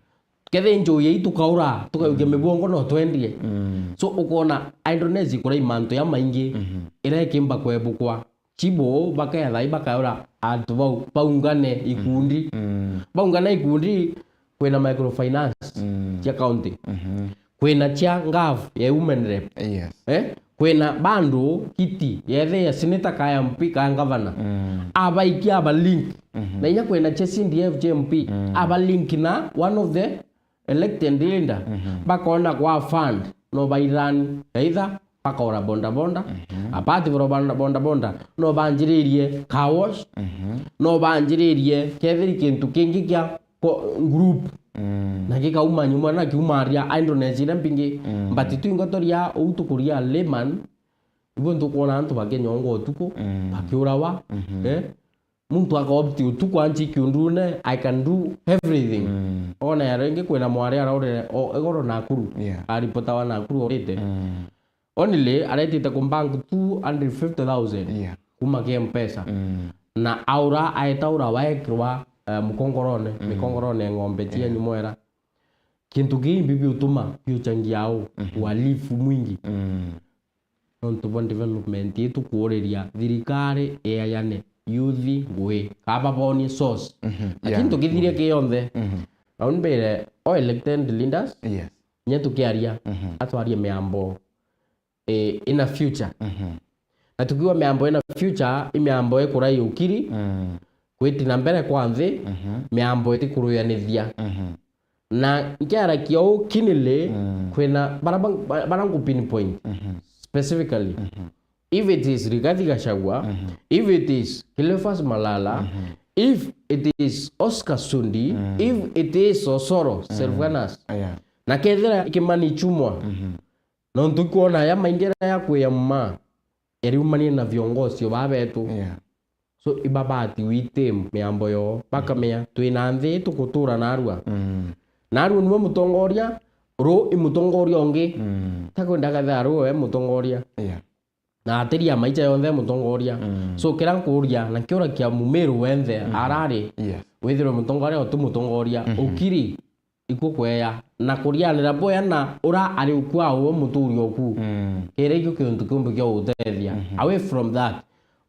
Kethe njuya ii tukaura, tukayukia, mm, mibongo no twendie. Mm. So ukona idleness ikurai mantu ya maingi, mhm, iria ikimba kwebukwa. Chibo bakethai bakaura antu bau, baungane ikundi. Mm. Baungana ikundi, kwina microfinance, mm, cia county. Mhm. Kwina cia ngav ya women rep. Yes. Eh? Kwina bandu kiti, yethe ya senator, ka M P, ka governor. Mm. Abaikia aba link. Mhm. Na inya kwina cha C D F cha M P. Mm. Aba link na one of the elected leader. Mhm. Bakona kwa fund, no bairani. Either bakora boda boda. Mhm. Apart from boda boda, no banjiririe car wash. Mhm. No banjiririe kethiri kintu kingi kia ko-, group. Mm. Na gikauma nyuma na kiumaria idleness iria mbingi. Mm. But twingo turia uu tukuria layman, ibo ntukwona antu bakinyongwa utuku, mm, bakiurawa, mhm, eh? Muntu akaopti utuku anchi kiundune, "I can do everything." Mm. Ona ya ringi kwina mwari araurire, o, igoro Nakuru. Yeah. Aripota wa Nakuru orite. Mm. Only aretite ku bank two hundred fifty thousand, yeah, kuma ki M-Pesa. Mm. Na aura, aetaura waekirwa, eh, mukongorone, mm, mikongorone ng'ombe cia, yeah, nyumwera. Kintu kii mbi biutuma biuchangia au, mhm, uhalifu mwingi. Mm. Nontu bwa development ii tukuuriria thirikari iayane youth ngui, kaba bonie source. Mhm. Lakini, yeah, tukithiria, mhm, kionthe. Mhm. Au mbere, o elected leaders, yes, nye tukiaria, mhm, atwarie miambo, eh, ina future. Mhm. Na tukiuga miambo ina future, i miambo ikurai ukiri, mm, kwiti na mbere kwa nthi, mhm, miambo itikuruyanithia. Mhm. Na nkiarakia uu kinili, mm, kwina bara ba-, ba-, bara ngu pinpoint, mhm, specifically. Mhm. If it is Rigathi Gachagua, mhm, if it is Cleophas Malala, mhm, if it is Oscar Sudi, mm, if it is Osoro, mm, Sylvanus, yeah, na kethira Kimani Ichung'wah, mhm, nontu ikwona aya maingi ya kwiyamma, eriumanie na viongozi baa betu. Yeah. So, ibabati wite miambo yoo, bakamenya, twina nthi tukutura narua. Mm. Narua niwe mutongoria, ru i mutongoria ungi. Mm. Takwenda gathaa ru we mutongoria. Yeah. Na atiria maicha yonthe mutongoria. Mm. So, kira nkuria, na kiura kia mumiru wenthe, mm, arari, yes, withirwe mutongoria uti mutongoria, mhm, ukiri, ikwo kweya, na kurianira bwea na ura ari ukwa uwe muturi oku. Mm. Kira ikio kintu kiumbi kia utethia. Mhm. Away from that,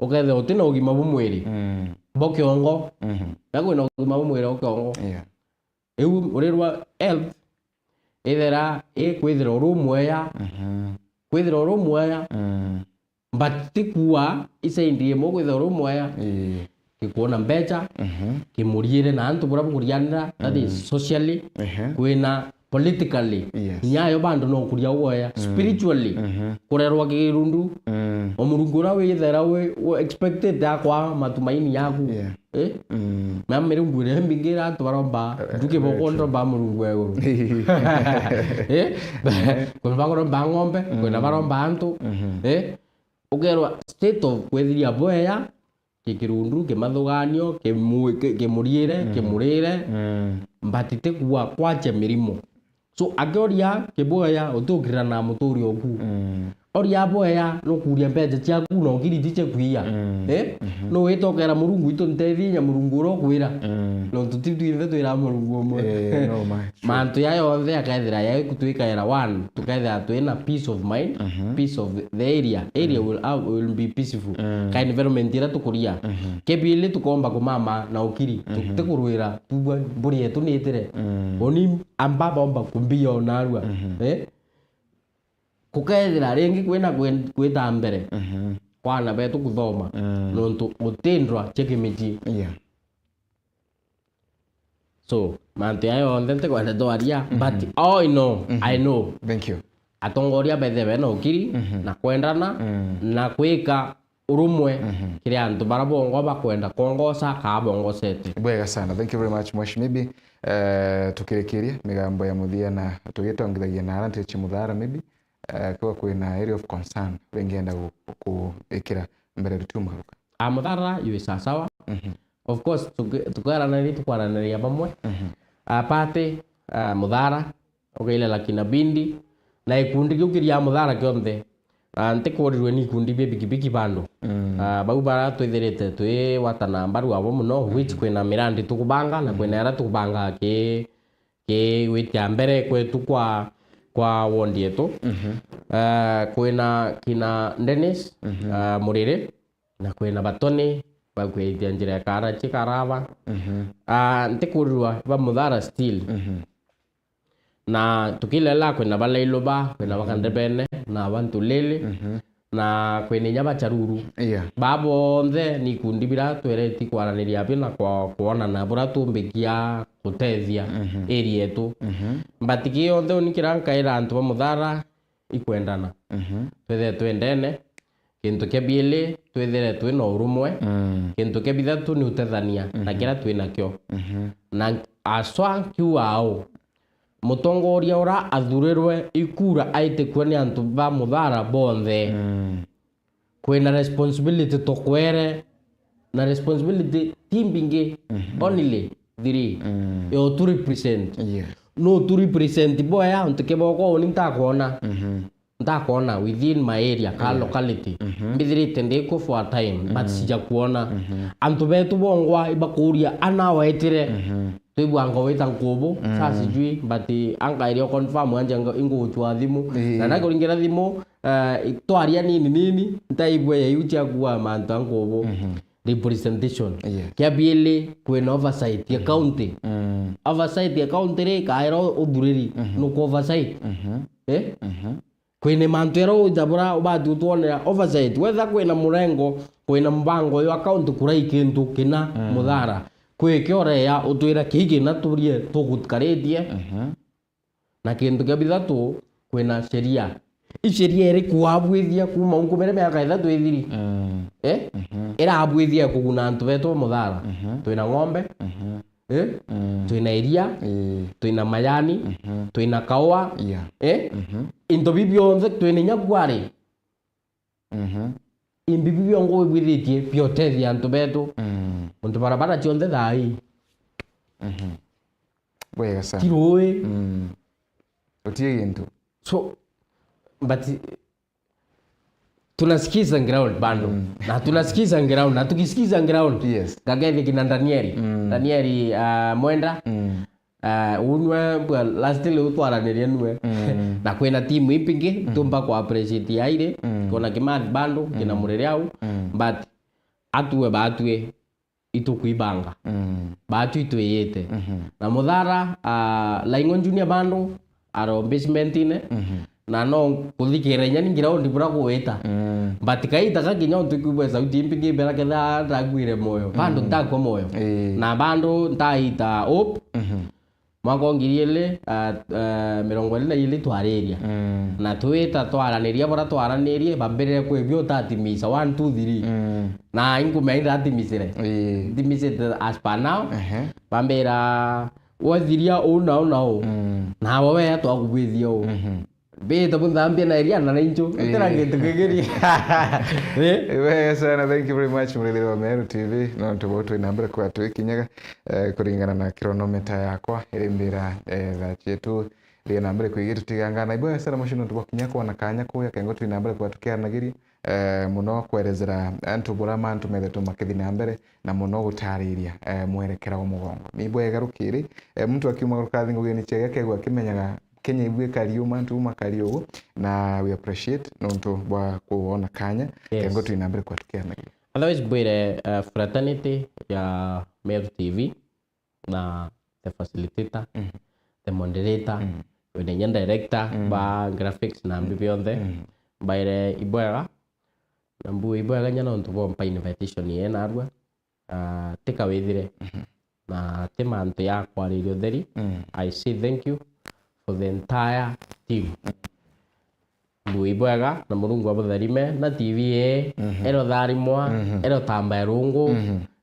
ukethira uti na ugima bumwiri, mm, bo kiongo. Mhm. Na kwina ugima bumwiri o kiongo. Yeah. Iu urirwa health, ithera i kwithira uri umweya. Mhm. Kwithira uri umweya. Mm. But ti kuua isaindi imwe kwithirwa uri mwea. Ii. Gikuona mbecha, mhm, kimuriire na antu buria bukurianira, that is, mm, socially, ehe, kwina politically. Yes. Nyayo bando no kuria ugoya, mm, spiritually, mhm, kurerwa kirundu. Mm. O Murungu uria withera wi, wi expected akwa matumaini yaku. Yeah. Eh? Mm. Na mirungu iria mbingi ira antu baromba, eh, nduki, eh, bokondo ba Murungu wa iguru. Eh? Kwina baromba ng'ombe, mm, kwina baromba antu. Mhm. Eh? Ukerwa state of kwethiria bweya, ki kirundu, ki mathuganio, ki mu-, ki, ki muriire, mm, ki muriire, mm, but ti kuua kwache mirimo. So, akioria kibweya, utukirira na muturi oku. Mm. Oria bweya, nukuria mbecha ciaku na ukiri ti cia kuiya. Mm. Eh? Mhm. No witokera Murungu, itu ntethi nya Murungu uria ukwira. Mm. Nontu ti twinthe twira Murungu umwe. Eh, no, ma, true. Mantu ya yonthe akethira ya ikutwikaira one, tukethira twina peace of mind, mhm, peace of the area. Area, mm, will, uh, will be peaceful. Mm. Ka environment ira tukuria. Mhm. Kebili tukomba kumama na ukiri, tu-, mhm, tukurwira, tugwe mburi yetu nitire. Mm. Oni amba bomba kumbia onarua. Mhm. Eh? Kukethira ringi kwina kwen-, kwita mbere, mhm, kwana betu kuthoma, mm, nontu gutindwa chekimichi. Yeah. So, mantu ya yonthe ntikwenda twaria, mhm, but all in all, mhm, I know. Thank you. Atongoria bethe bena ukiri, mhm, na kwendana, mm, na kwika urumwe, mhm, kiri antu bara bongwa bakwenda kwongosa kaa bongosete. Bwega sana. Thank you very much, Mheshimiwa. Maybe, eh, tukirikirie migambo ya muthia na tugitongithagia na ara ntichi muthara, maybe, eh, kwa kwina area of concern, ringi enda gu-, kuikira mbere tu mwaruka. A, muthara yu sasawa. Mhm. Of course, tuki-, tukiaranĩria, tukwaranĩria bamwe. Mhm. A, party, a, muthara, ukaile Lucky na Bindi, na ikundi kiu kiria muthara kionthe. Na ntikurirwe ni ikundi bia bikibiki bandu. Mm. Ah, bau bara twithirite twi watana mbaru abo muno, which, mhm, kwina mirandi tukubanga, na, mhm, kwina iria tukubangaa ki, ki gwitia mbere kwetu kwa, kwa ward yetu. Mhm. Ah, kwina kina Dennis, mhm, ah, Muriri, na kwina Batoni, bakwithia njira ya Karachi, Karaba. Mhm. Ah, ntikurirwa ba muthara still. Mhm. Na tukilela kwina ba Lailoba, kwina ba Kandebene, na ba Ntulili, na kwina inya ba Charuru. Yeah. Ba bonthe ni ikundi bira twereti kwaraniria bi na kwa-, kwonana bura tumbikia gutethia area yetu. But ki yonthe uni kira nkaira antu ba Muthara ikwendana. Twithire twendene. Kintu kia biili, twithire twina urumwe. Kintu kia bithatu ni utethania na kiria twinakio. Na aswa nkiuga au, mutongoria ura athurirwe ikura aitikua ni antu ba Muthara bonthe. Kwina responsibility tukwere, na responsibility ti mbingi, only three. Yo tu represent. Yes. No tu represent boya, untu kiboko uni ntakwona. Ntakwona within my area, ka locality. Mbithirite ndikuo for a time, but sijakuona. Antu betu bongwa ibakuria, ana wetire. Twibwanga wita Nkubu, sa sijui, but ankaire o confirm anje ngo-, inguchwa thimu. Ii. Na nakuringira thimu, eh, twaria nini nini, ntaigua ya iu cia kuwa mantu a Nkubu. Representation. Yes. Kia biili, kwina oversight ya county. Oversight ya county ri, kaira uthuriri, nuku oversight. Eh? Kwina mantu era uja bura ubati utwonera oversight. Wetha kwina murengo, kwina mbango yo account kurai kintu kina Muthara. Kwi kioreya utwira kii kina turie tugukaritie. Na kintu kia bithatu, kwina sheria. I sheria iriku wabwithia kuma unkumire miaka ithatu ithiri? Eh? Irabwithia kuguna antu betu ba Muthara. Twina ng'ombe. Eh? Twina iria, twina majani, twina kaua, eh? Into bi bionthe twina inya kwari. Imbi bi biongo wibwithitie biotethia antu betu. Untu barabara cionthe thaa ii. Bwega sana. Ti rui. Utie gintu. So, but tunasikiza ground bado. Na tunasikiza ground, na tukisikiza ground. Yes. Ngagethia kina Danieli. Danieli, ah, Mwenda. Ah, unwe bwa last riu twaranirie nwe. Na kwina timu ipingi, tumba ku appreciate yairi. Kuna Kimathi bado, kina Muriri au. But atue batue itukwibanga. Batu itwiyite. Na Muthara, ah, Laing'o Junior bando, aro basement-ine. Na no kuthikira inya ni ground bura kuwita. But kaita ka kinya untu kwibwa sauti imbi kibera ketha ndagwire moyo. Bando ntakwa moyo. Ii. Na bando ntaita hope. Mwaka wa ngiri ili, ah, ah, mirongo ili na ili twariria. Na twita twaraniria bura twaranirie, bambirire kwibia utatimisa, one, two, three. Na inkumenya indatimisire. Ii. Ntimisite as per now. Ehe. Bambira, "Wathiria uu na uu na uu." Nawe wea twakubithia uu. Bita bunthambia na iria na inchu. Ii. Utira kintu kigiri. Ii. Wega sana, thank you very much, murithiri wa Meru T V. Nontu bau twina mbere kwa twikinyaga, eh, kuringana na kironometa yakwa, iri mbira, eh, thaa cietu ria na mbere kwigi tutiganga. Na ibwega sana mucii nontu bwa kinya kwona kanya kuya kengo twina mbere kwa tukiaranagiria, eh, muno kwerezera antu bura mantu methetwe makithi na mbere, na muno gutariria, eh, mwerekera wa mugongo. Ni bwega rukiri, eh, muntu akiuma rukathi ngugini ciake akegwa akimenyaga Kenya ibwikari uma, antu uma kari ugu, na we appreciate nontu bwa kuona kanya. Yes. Kengo twina mbere kwa tukiaranagiria. Otherwise, bwire, eh, fraternity ya Meru T V, na the facilitator, the moderator, wina inya director, ba graphics na mbi bionthe, mbaire ibwega, na mbu ibwega inya nontu bompa invitation ye narua, ah, tika withire, na ti mantu ya kwariria utheri. I say thank you for the entire team. Mbu ibwega, na Murungu abutharime, na T V ii, ero tharimwa, ero tamba irungu,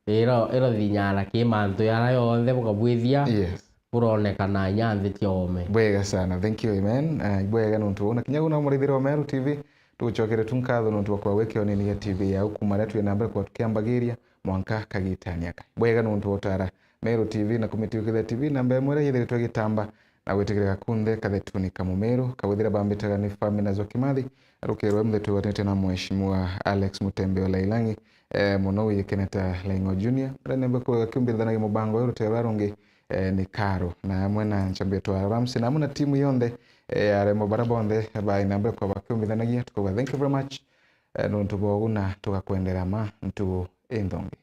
ero, ero thinyara ki mantu yara yonthe bukabwithia, yes, buronekana inya nthi cia ome. Bwega sana, thank you, amen. Ah, ibwega nontu buu, na kinya guna murithiri wa Meru T V, tugucokere tu nkatho nontu bwa kwagwikio nini ya T V yau, kuma riria twi na mbere kwa tukiambagiria, mwanka kagitani aka. Bwega nontu bwa utara Meru T V na kumitiukithia T V namba imwe iria yithiritwe igitamba na gwitikirika kunthe kathetuni ka Mumiru, kabwithira bambitaga ni Famina Zwa Kimathi, rukirwe muthe twigwatanite na Mheshimiwa Alex Mutembe wa Lailangi, eh, muno wikeneta Laing'o Junior, uria nembe kuga kiumbirithanagia mubango uyu rutero rwa rungi, eh, ni Karo, na amwe na nchambi yetu wa Ramsey, na amwe na timu yonthe, eh, arembo bara bonthe baina mbere kwa bakiumbithanagia, tukauga thank you very much, eh, nontu bwa ugu na tugakwendera ma ntugu inthongi.